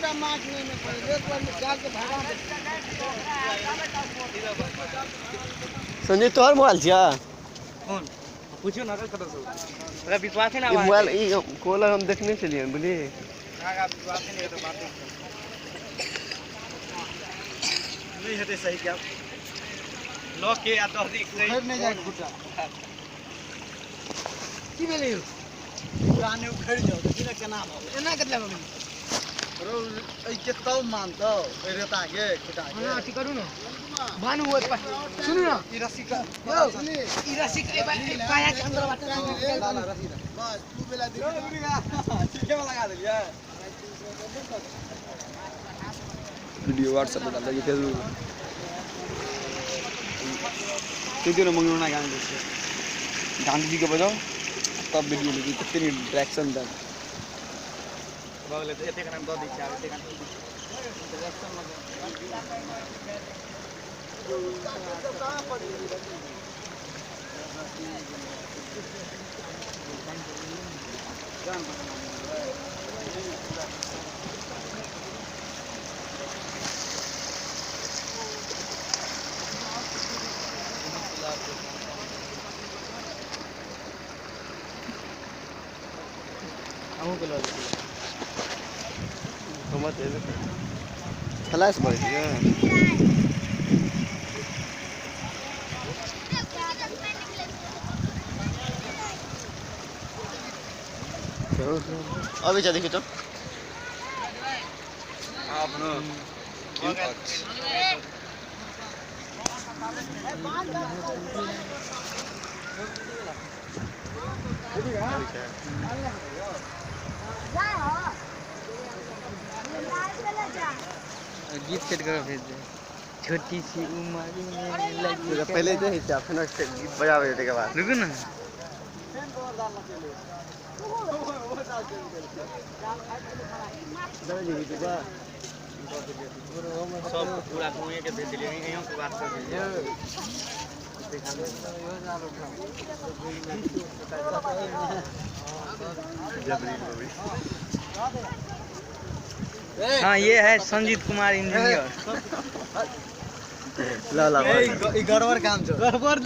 एकोटा माछ नहीं में पड़े, एक बार में जाल के भागा। संजय तोहर मोबाइल छिया? कौन पूछियो ना कत से अगर विश्वास है ना ई मोबाइल ई कोला हम देखने चलिए बुझलिए। आगा विश्वास नहीं है तो बात नहीं हेतै सही क्या लॉक के आ दही उखड़ नहीं जाए खुटा की भेलै यौ? पुराने उखड़ जाओ देखी ना केना भऽ गेल, एना कतला भऽ गेल? रो एहि के तब मानतौ एहि रेता के खुटा के। हां अथी करू ना बानू ओइ पर सुनू ना ई रस्सी का ई रस्सी के पाया के अंदर बाटे ला रस्सी ला बस तू बेला दे ठीके में लगा देलियै। वीडियो व्हाट्सएप पे डाल दिया फेसबुक पे। क्यों ना मंगलू ना गांधी से गांधी जी के बजाओ तब वीडियो लिखी कितनी डायरेक्शन दे भऽ गेलै एतेक नाम दऽ दै छियै आब एतेक अहूँके लऽ जेबै। फ्लैश मारै छियै। अभी जा देखियो तो अपनो गीत सेट कर भेज दे। छोटी सी उम्र में लगी पहले तो ही था फिर गीत बजावे के बाद रुकू ना। सब पूरा घूमे के भेज दिलियै यहीं के बात कर दिलियै। हाँ ये है संजीत कुमार इंजीनियर। ला ला ई गड़बड़ काम छौ। गड़बड़।